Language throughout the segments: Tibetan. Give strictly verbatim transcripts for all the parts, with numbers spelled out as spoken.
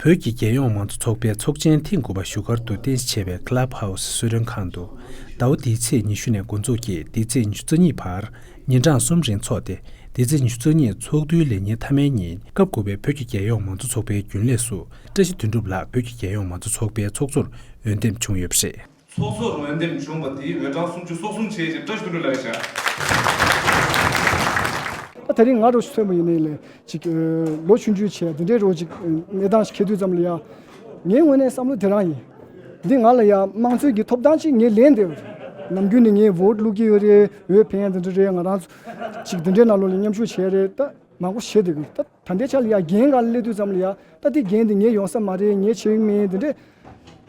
བོད་ཀྱི་རྒྱལ་ཡོངས་མང་གཙོ་ཚོགས་པའི་ཚོགས་ཆེན་ཐེངས་དགུ་པ་བཞུགས་སྒར་དུ་རྟེན་གཞི་བྱས་པའི་Club House གསོལ་མགྲོན་ཁང་དུ། ཟླ་བ་འདིའི་ཚེས་ཉི་ཤུ་ནས་འགོ་འཛུགས་ཀྱིས་འདིའི་ཚེས་ཉི་ཤུ་རྩ་གཉིས་བར་ཉིན་གྲངས་གསུམ་རིང་འཚོགས་ཏེ། འདིའི་ཚེས་ཉི་ཤུ་རྩ་གཉིས་ཚོགས་འདུའི་ལས་ཉིན་མཐའ་མའི་ཉིན་སྐབས་དགུ་པའི་བོད་ཀྱི་རྒྱལ་ཡོངས་མང་གཙོ་ཚོགས་པའི་རྒྱུན་ལས་སུ་བཀྲ་ཤིས་དོན་གྲུབ་ལགས་བོད་ཀྱི་རྒྱལ་ཡོངས་མང་གཙོ་ཚོགས་པའི་ཚོགས་གཙོར་འོས་འདེམས་བྱུང་ཡོད་པ་རེད། ཚོགས་གཙོར་འོས་འདེམས་བྱུང་བ་དེའི་འོས་གྲངས་སུམ་ཅུ་སོ་གསུམ་བྱས་ཤིང་བཀྲ་ཤིས་དོན་གྲུབ་ལགས་རེད་ཤག་ད་ད་རིང་ང་རང་ཚོ་མཚོན་པ་ཡིན་ནའི་ལས་ཅིག་ལོ་ཆུང་ཆུང་བྱས་འདི་འདྲའི་རོ་ཅིག་གནས་སྟངས་ཤིག་འཁེལ་དུས་ཙམ་ལ་ཡ། ངའི་ངོས་ནས་བསམ་བློ་དེ་རང་ཡིན། འདི་ང་ལ་ཡ་དམངས་གཙོའི་གི་ཐོབ་ཐང་ཅིག་ངས་ལེན་བསྡད་ཡོད་རེད། ནམ་རྒྱུན་ནས་ངས་བོ་ཊི་བླུག་གི་ཡོད་རེད། འོས་འཕེན་ཡ་འདི་འདྲ་རེད། ང་རང་ཚོ་ཅིག་འདི་འདྲའི་ནང་ལོགས་ལ་མཉམ་ཞུགས་བྱས་རེད། ད་མང་པོ་བྱས་བསྡད་ཀྱི་ད། ད་ལྟའི་ཆ་ལ་ཡ་འགན་ག་ལ་སླེབས་དུས་ཙམ་ལ་ཡ་ད་དེ་འགན་དེ་ངས་ཡོང་ས་མ་རེད། ངས་བྱེད་ཀྱི་མིན་དེ་འདྲས།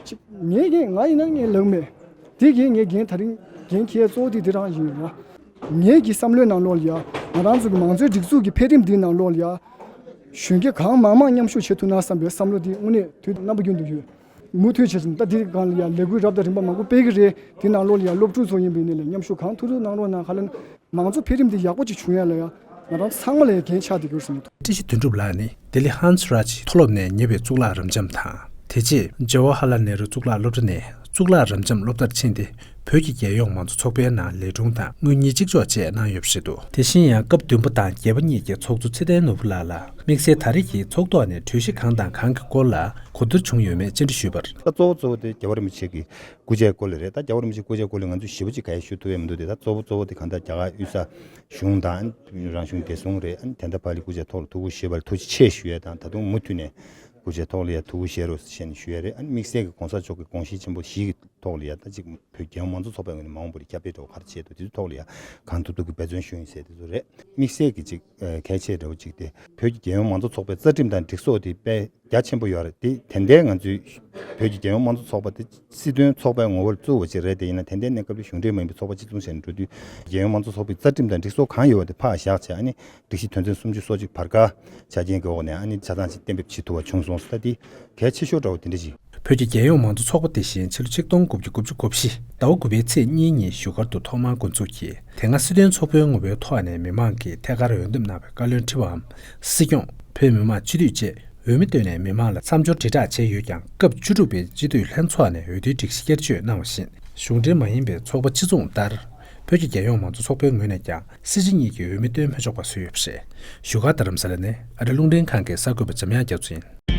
ཅིག་ངས་འགན་ང་ཡིན་ན་ངས་ལབ་མེད། དེ་གིས་ངས་འགན་ད་རིང་འགན་འཁྱེར་གཙོ་བོ་དེ་དེ་རང་ཡིན་ཡ། ངའི་གི་བསམ་བློའི་ནང་ལོགས་ལ་ཡ་ང་རང་ཚོ་གི་མང་གཙོའི་སྒྲིག་འཛུགས་ཀྱི་འཕེལ་རིམ་འདིའི་ནང་ལོགས་ལ་ཡ། གཞོན་སྐྱེས་གང་མང་མང་མཉམ་ཞུགས་བྱེད་ཐུབ་ན་བསམ་པའི་བསམ་བློ་དེ་དངོས་གནས་དུས་རྣམ་པ་ཀུན་ཏུ་ཡོད། མུ་མཐུད་བྱས་ཙང་ད་དེ་སྒང་ལ་ཡ་ལས་འགུལ་རབ་དང་རིམ་པ་མང་པོ་སྤེལ་གི་རེད། དེ་ནང་ལོགས་ལ་ཡ་སློབ་ཕྲུག་ཚོ་ཡིན་པའི་ནི་ལ་མཉམ་ཞུགས་གང་ཐུབ་ཐུབ་གནང་རོགས་གནང་། ག་ལ་མང་གཙོ་འཕེལ་རིམ་འདི་ཡག་པོ་ཅིག་བྱུང་ཡ་ལ་ཡ་ང་རང་ཚང་མ་ལ་ཡ་འགན་ཆགས་བསྡད་ཀྱི་ཡོད་ཟེར་ནས། བཀྲ་ཤིས་དོན་གྲུབ་ལགས་ནི་ལྡི་ལི་ཧན་སི་རཱཇ་མཐོ་སློབ་ནས་ཉེ་བའི་གཙུག་ལག་རབ་འབྱམས་དང་། དེ་རྗེས་ཇ་ཝ་ཧར་ལཱལ་ནེ་རུ་གཙུག་ལག་སློབ་གྲྭ་ནས་གཙུག་ལག་རབ་འབྱམས་སློབ་མཐར་ཕྱིན་ཏེ། བོད་ཀྱི་རྒྱལ་ཡོངས་མང་གཙོ་ཚོགས་པའི་ནང་ལས་དྲུང་དང་དངུལ་གཉེར་གཅིག་ལྕོགས་བཅས་གནང་ཡོད་པ་རེད་འདུག་དེ་བཞིན་ཡང་སྐབས་བདུན་པ་དང་བརྒྱད་པ་གཉིས་ཀྱི་ཚོགས་གཙོ་ཚེ་བརྟན་ནོར་བུ་ལགས་ལ་དམིགས་བསལ་ད་རེས་ཀྱི་ཚོགས་ཐོག་ནས་གྲོས་གཞི་གང་དང་གང་གི་སྐོར་ལ་གོ་བསྡུར་བྱུང་ཡོད་མེད་བཅར་འདྲི་ཞུས་པར། ད་གཙོ་བོ་གཙོ་བོ་དེ་རྒྱལ་བ་རིན་པོ་ཆེ་གི་སྐུ་ཕྱྭའི་སྐོར་ལ་རེད། ད་རྒྱལ་བ་རིན་པོ་ཆེའི་སྐུ་ཕྱྭའི་སྐོར་ལ་ང་ཚོས་ཞིབ་པོ་ཅིག་ག་ཡེ་ཞུ་ཐུབ་ཡ་མི་འདུག་དེ། ད་གཙོ་བོ་གཙོ་བོ་དེ་གང་ལྟར་རྒྱ་གར་དབུས་ས་གཞུང་དང་རང་གཞུང་བདེ་སྲུང་རེད། ཨ་ནི་དེ་འདྲ་ཕར་ལ་སྐུ་ཕྱྭ་ཐོག་ལ་ཐུགས་ཁུར་བཞེས་པ་ལ་ཐུགས་རྗེ་ཆེ་ཞུ་ཡ་དང་། ད་དུང་མུ་མཐུད་ནས་སྐུ་ཕྱྭ་ཐོག་ལ་ཡ་ཐུགས་ཁུར་བཞེས་རོགས་ཞེས་ནས་ཞུ་ཡ་རེད། ཨ་ནི་དམིགས་བསལ་གྱི་གོང་ས་མཆོག་གི་དགོངས་གཞི་ཆེན་པོ་བཞི་གི་ཐོག་ལ་ཡ་ད་ཅིག་བོད་རྒྱལ་ཡོངས་མང་གཙོ་ཚོགས་པའི་ངོས་ནས་མ་འོངས་པར་ཁྱབ་སྤེལ་འགྲོ་བ་ག་རེ་བྱེད་འདུག་དེ་ཚོའི་ཐོག་ལ་ཡ་གང་ཐུབ་ཐུབ་ཀྱི་འབད་བརྩོན་ཞུ་ཡིན་ཟེར་དེ་ཚོ་རེད། དམིགས་བསལ་གྱི་ཅིག་གལ་ཆེ་འདྲ་བོ་ཅིག་དེ་བོད་ཀྱི་རྒྱལ་ཡོངས་མང་གཙོ་ཚོགས་པའི་རྩ་ཁྲིམས་དང་སྒྲིག་སྲོལ་དེ་དཔེ་རྒྱ་ཆེན་པོ་ཡོད་རེད། དེ་དེ་འདྲའི་ང་ཚོའི་བོད་ཀྱི་རྒྱལ་ཡོངས་མང་གཙོ་ཚོགས་པ་དེ་སྲིད་དོན་ཚོགས་པའི་ངོ་བོར་བཙུགས་པ་ཅིག་རེད། དེ་ཡིན་ན་དེ་འདྲའི་གནས་སྐབས་ལ་གཞུང་འབྲེལ་མ་ཡིན་པའི་ཚོགས་པ་གཅིག་མཚུངས་བྱས་ནས་འགྲོ་དུས། རྒྱལ་ཡོངས་མང་གཙོ་ཚོགས་པའི་རྩ་ཁྲིམས་དང་སྒྲིག་སྲོལ་གང་ཡོད་པ་དེ་ཕར་བཞག་བྱས། ཨ་ནི་སྒྲིག་གཞི་དོན་ཚན་སུམ་ཅུ་སོ་གཅིག་བར་བཀག་ཆ་རྐྱེན་གྱི་འོག་ནས་ཨ་ནི་ཆ་ཚང་ཅིག་གཏན་འབེབས་བྱེད་ཐུབ་པ་བྱུང་སོང་ཟེར། ད་དེ་གལ་ཆེ་ཤོས་འདྲ་བོ་དེ་འདྲ་ཞིག་བོད་ཀྱི་རྒྱལ་ཡོངས་མང་གཙོ་ཚོགས་པ་དེ་བཞིན་ཕྱི་ལོ་ཆིག་སྟོང་དགུ་བརྒྱ་དགུ་བཅུ་གོ་བཞི་ཟླ་བ་དགུ་པའི་ཚེས་གཉིས་ཉིན་བཞུགས་སྒར་དུ་ཐོག་མར་འགོ་འཛུགས་ཀྱིས། དེ་སྔ་སྲིད་དོན་ཚོགས་པའི་ངོ་བོའི་ཐོག་ནས་མི་མང་གིས་ཐད་ཀར་འོས་འདེམས་གནང་བའི་བཀའ་བློན་ཁྲི་པའམ་སྲིད་སྐྱོང་། བོད་མི་མང་སྤྱི་འཐུས་བཅས་འོས་མི་བཏོན་ནས་མི་མང་ལ་མཚམས་སྦྱོར་དྲིལ་བསྒྲགས་བྱས་ཡོད་ཀྱང་། སྐབས་བཅུ་དྲུག་པའི་སྤྱི་འཐུས་ལྷན་ཚོགས་ནས་འོས་བསྡུའི་སྒྲིག་གཞི་བསྐྱར་བཅོས་གནང་བ་བཞིན། གཞུང་འབྲེལ་མ་ཡིན་པའི་ཚོགས་པ་སྤྱི་མཚུངས་ལྟར། བོད་ཀྱི་རྒྱལ་ཡོངས་མང་གཙོ་ཚོགས་པའི་ངོས་ནས་ཀྱང་སྲིད་སྤྱི་གཉིས་ཀྱི་འོས་མི་བཏོན་མི་ཆོག་པ་བཟོས་ཡོད་པ་རེད། བཞུགས་སྒར་རྡ་རམ་ས་ལ་ནས་ཨ་རི་རླུང་འཕྲིན་ཁང་གི་གསར་འགོད་པ་འཇམ་དབྱངས་རྒྱ་མཚོ་ཡིན།